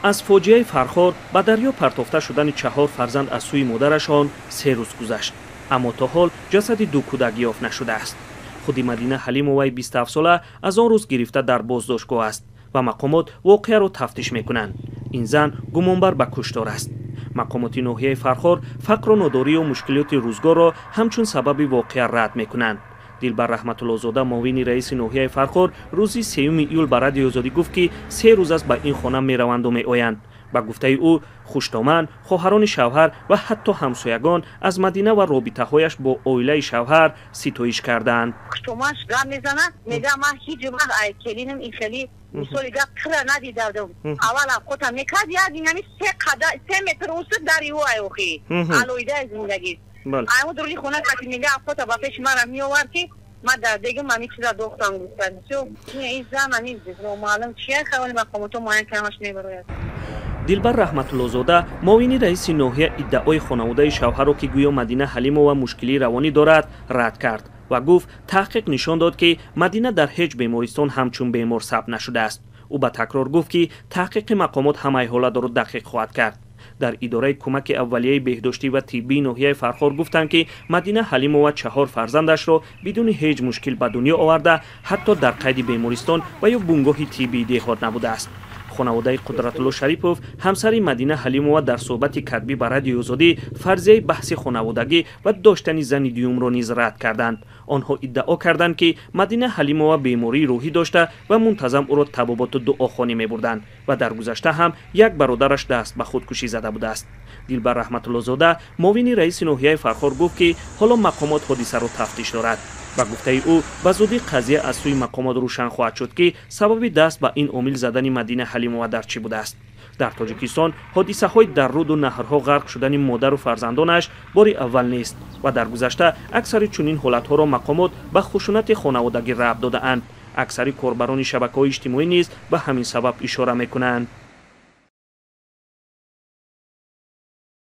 Аз фоҷиаи Фархор ба дарё партофта шудани 4 фарзанд аз сӯи модарашон 3 рӯз гузашт, аммо то ҳол ҷасади 2 кӯдак ёфт нашудааст. Худи Мадина Ҳалимоваи 27сола аз он рӯз гирифта дар боздоштгоҳ аст ва мақомот воқеаро тафтиш мекунанд. Ин зан гумонбар ба куштор аст. Мақомоти ноҳияи Фархор фақру нодорию мушкилоти рӯзгорро ҳамчун сабаби воқеа рад мекунанд. Дилбар Раҳматуллозода, муовини раиси ноҳияи Фархор, рӯзи 3 июл ба Радиои Озодӣ гуфт, ки 3 рӯз аст ба ин хона мераванду меоянд. Ба гуфтаи ӯ, хуштоман, хоҳарони шавҳар ва ҳатто ҳамсоягон аз Мадина ва робитаҳояш бо оилаи шавҳар ситоиш карданд. Хуштоманш гап мезанад, мега ман ҳеҷ вақт ай келинам ин хели мисоли гап кира надидадам. Аввал авқота мекард, як инами 3 метр усу дари ӯ ай охи алоидаи зиндагист. Айму дуруни хона кати мега авқота ба пеши мара меовард, ки ман дар дегим ами чиза дохтам гуфтад. Ин зан ами номаълум чия, хавали мақомото муайян кардамаш мебарояд. Дилбар Раҳматуллозода, муовини раиси ноҳия, иддаои хонаводаи шавҳарро, ки гӯё Мадина Ҳалимова мушкилии равонӣ дорад, рад кард ва гуфт, таҳқиқ нишон дод, ки Мадина дар ҳеҷ бемористон ҳамчун бемор сабт нашудааст. Ӯ ба такрор гуфт, ки таҳқиқи мақомот ҳамаи ҳолатро дақиқ хоҳад кард. Дар идораи кӯмаки аввалияи беҳдоштӣ ва тиббии ноҳияи Фархор гуфтанд, ки Мадина Ҳалимова 4 фарзандашро бидуни ҳеҷ мушкил ба дунё оварда, ҳатто дар қайди бемористон ва ё бунгоҳи тиббии деҳот набудааст. Хонаводаи Қудратулло Шарипов, ҳамсари Мадина Ҳалимова, дар суҳбати катбӣ ба Радиои Озодӣ фарзияи баҳси хонаводагӣ ва доштани зани дуюмро низ рад карданд. Онҳо иддао карданд, ки Мадина Ҳалимова бемории рӯҳӣ дошта ва мунтазам ӯро табоботу дуохонӣ мебурданд ва дар гузашта ҳам як бародараш даст ба худкушӣ зада будааст. Дилбар Раҳматуллозода, муовини раиси ноҳияи Фархор, гуфт, ки ҳоло мақомот ҳодисаро тафтиш дорад. Ба гуфтаи ӯ, ба зудӣ қазия аз сӯи мақомот рӯшан хоҳад шуд, ки сабаби даст ба ин омил задани Мадина Ҳалимова дар чӣ будааст. Дар Тоҷикистон ҳодисаҳои дар руду наҳрҳо ғарқ шудани модару фарзандонаш бори аввал нест ва дар гузашта аксари чунин ҳолатҳоро мақомот ба хушунати хонаводагӣ рабт додаанд. Аксари корбарони шабакаҳои иҷтимоӣ низ ба ҳамин сабаб ишора мекунанд.